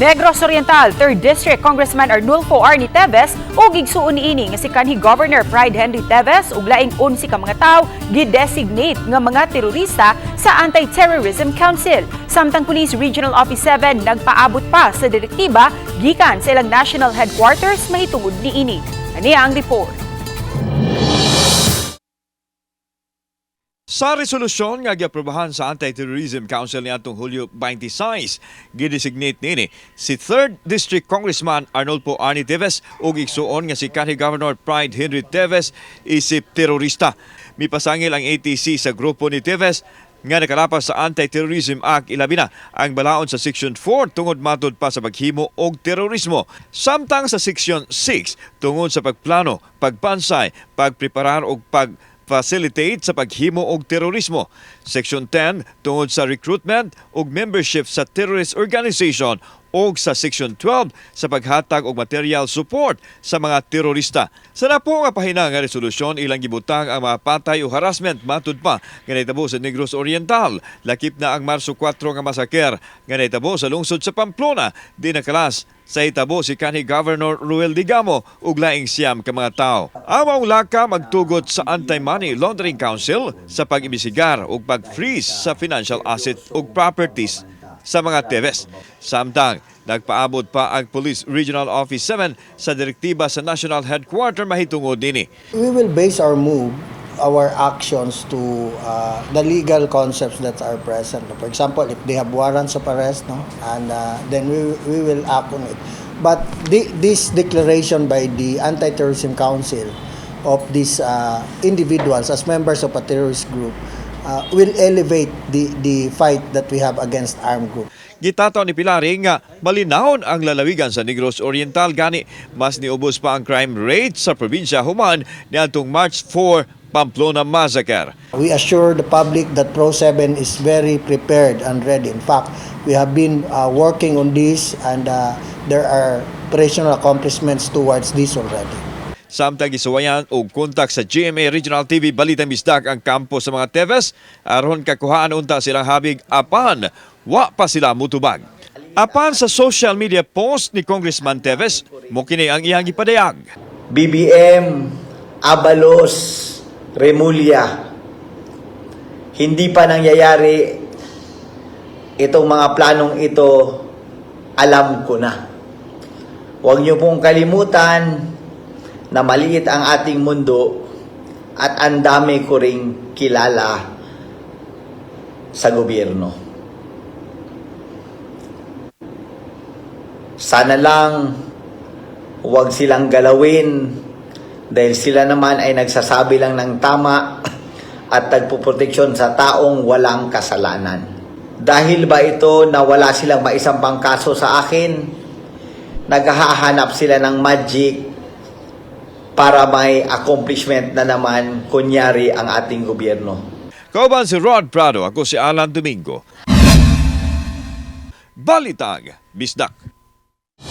Negros Oriental 3rd District Congressman Arnulfo Arnie Teves ug igsuon niini nga si kanhi Governor Pride Henry Teves ug laing 11 ka mga tawo gi-designate nga mga terorista sa Anti-Terrorism Council. Samtang Police Regional Office 7 nagpaabot pa sa direktiba gikan sa ilang national headquarters mahitungod niini. Ani ang report. Sa resolusyon nga giaprobahan sa Anti-Terrorism Council niadtong Hulyo 26, gidesignate nini si 3rd District Congressman Arnolfo Arnie Teves ug igsuon nga si kanhi Governor Pride Henry Teves isip terorista. Mipasangil ang ATC sa grupo ni Teves nga nakalapas sa Anti-Terrorism Act, ilabi na ang balaod sa Section 4 tungod matud pa sa paghimo og terorismo. Samtang sa Section 6 tungod sa pagplano, pagbansay, pagpreparar og pag facilitate sa paghimo og terorismo. Section 10 tungod sa recruitment ug membership sa terrorist organization ug sa Section 12 sa paghatag og material support sa mga terorista. Sa napo nga pahina nga resolusyon, ilang gibutang ang mga patay o harassment matud pa nga nahitabo sa Negros Oriental. Lakip na ang Marso 4 nga masaker nga nahitabo sa lungsod sa Pamplona, di nakalas sa hitabo si kanhi Governor Roel Degamo ug laing 9 ka mga tawo. Ang maong laka magtugot sa Anti-Money Laundering Council sa pag-imbestigar ug pag-freeze sa financial asset ug properties sa mga Teves. Samtang nagpaabot pa ang Police Regional Office 7 sa direktiba sa National Headquarter mahitungod nini. We will base our move, our actions to the legal concepts that are present. For example, if they have warrants of arrest, no, and then we will act on it. But this declaration by the Anti-Terrorism Council of these individuals as members of a terrorist group will elevate the fight that we have against armed groups. Gitataw ni Pilari nga malinawon ang lalawigan sa Negros Oriental, gani mas niubos pa ang crime rate sa probinsya human niadtong March 4 Pamplona Massacre. We assure the public that Pro 7 is very prepared and ready. In fact, we have been working on this and there are operational accomplishments towards this already. Samtang gisuwayan og kontak sa GMA Regional TV Balitang Bisdak ang kampo sa mga Teves aron kakuhaan unta silang habig, apan wa pa sila mutubag. Apan sa social media post ni Congressman Teves, mo kini ang iyang gipadayag. BBM, Abalos, Remulla. Hindi pa nangyayari itong mga planong ito, alam ko na. Huwag niyo pong kalimutan na maliit ang ating mundo at ang dami ko ring kilala sa gobyerno. Sana lang huwag silang galawin dahil sila naman ay nagsasabi lang ng tama at nagpoproteksyon sa taong walang kasalanan. Dahil ba ito na wala silang maisampang kaso sa akin, naghahanap sila ng magic para may accomplishment na naman kunyari ang ating gobyerno. Kauban si Rod Prado, ako si Alan Domingo. Balitang Bisdak.